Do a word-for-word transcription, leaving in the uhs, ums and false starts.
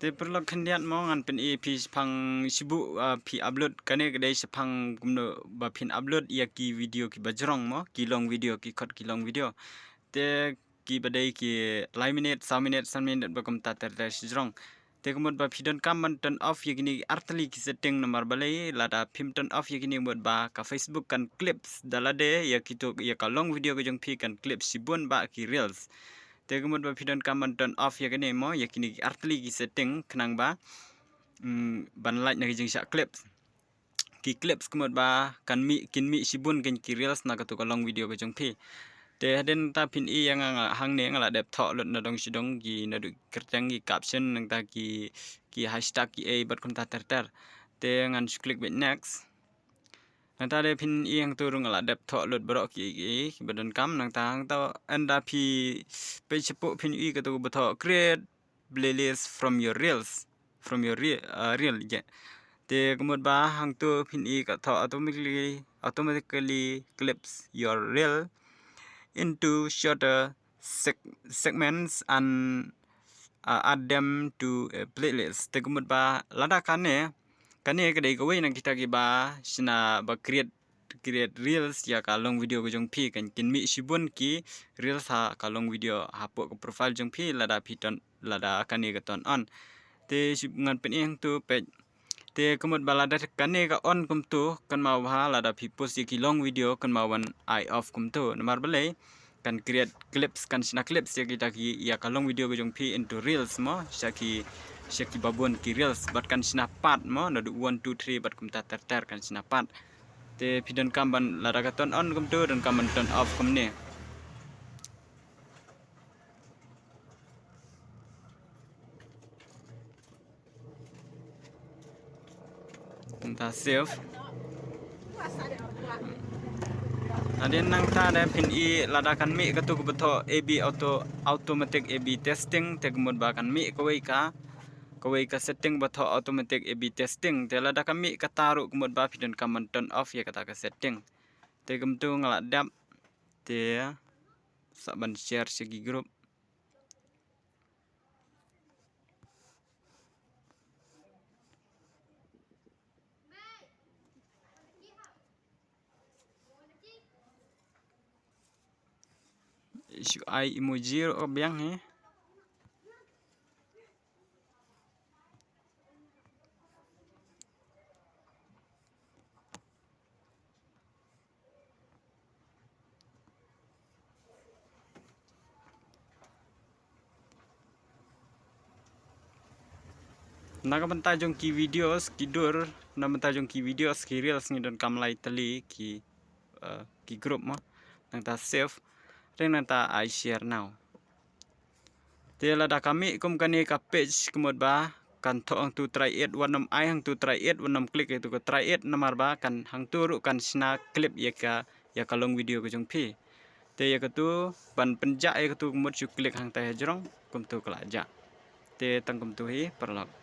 Te paralok khyndiat mo, ngan pyni ïa phi shaphang shibun, ah, phi upload, kane ka dei shaphang kumno ba phin upload ïa ki video kiba jrong mo, ki long video, ki khot ki long video. Te kiba dei ki lai minit, saw minit, san minit bad kumta ter ter shajrong. Te ka mut ba phi donkam ban turn off ïa kine ki artylli ki setting, namar balei, lada phim turn off ïa kine ka mut ba ka Facebook kan clips da lade ïa kito, ïa ka long video ka jong phi, kan clips shibun bha ki reels. Te ka mut ba phi donkam ban turn off ïa kine mo, ïa kine ki artylli ki setting, khnang ba, mm, ban lait na ki jingshah clips. Ki clips ka mut ba kan mih, kin mih shibun kin ki reels na katu ka long video ka jong phi. Te hadien nangta phin i ïa nga, nga hangne nga la dep thoh lut na dong shi dong ki, naduh kyrteng, ki caption, nangta ki, ki hashtag, ki ei bad kumta ter ter. Te ngan shu click beit next. Nangta de phin i hangtu ruh nga la dep thoh lut baroh ki, ki, kiba donkam. Nangta hangta ynda phi peit shapoh phin i katu kaba thoh create playlist from your reels, from your re-, uh, reel, yeah. Te ka mut ba hangtu phin i ka thoh automatically, automatically clips your reel into shorter seg-, segments and, uh, add them to a playlist. Te ka mut ba lada kane, kane ka dei kawei na kita kiba shna ba create, create reels ïa ka long video ka jong phi, kan kin mih shibun ki reels ha ka long video hapoh ka profile jong phi lada phi turn, lada kane ka turn on. Te shi ngan pyni hangtu peit. Te ka mut ba lada kane ka on kumtu, kynmaw ba lada phi post ïa ki long video, kynmaw ban eye off kumtu. Namar balei, kan create clips, kan shna clips ïa kita ki, ïa ka long video ka jong phi into reels mo, sha ki, sha kiba bun ki reels, bad kan shna part mo, naduh one, two, three bad kumta ter ter kan shna part. Te phi donkam ban, lada ka turn on kumtu, donkam ban turn off kumne. Nangta save. Hadien nangta de phin i lada kan mih katu kaba thoh A B auto, automatic A B testing, te ka mut ba kan mih kawei ka, kawei ka setting ba thoh automatic A B testing. Te lada kan mih kata ruh ka mut ba phi donkam ban turn off ïa kata ka setting. Te kumtu nga la dep. Te sa ban share sha ki group. Shu ai emoji ruh biang hi. Na ka bynta jong ki videos, ki dur, na bynta jong ki videos, ki reels ngi donkam lai tylli ki, eh, ki group mo. Nangta save, te nangta I share now. Te lada ka mih kum kane ka page ka mut ba kan thoh hangtu try it, wat nym ai hangtu try it, wat nym click hangtu ka try it, namar ba kan hangtu ruh kan shna clip ïa ka, ïa ka long video ka jong phi. Te ïa katu ban pynjah ïa katu ka mut shu click hangtai hajrong, kumtu ka la jah. Te tang kumtu hi paralok.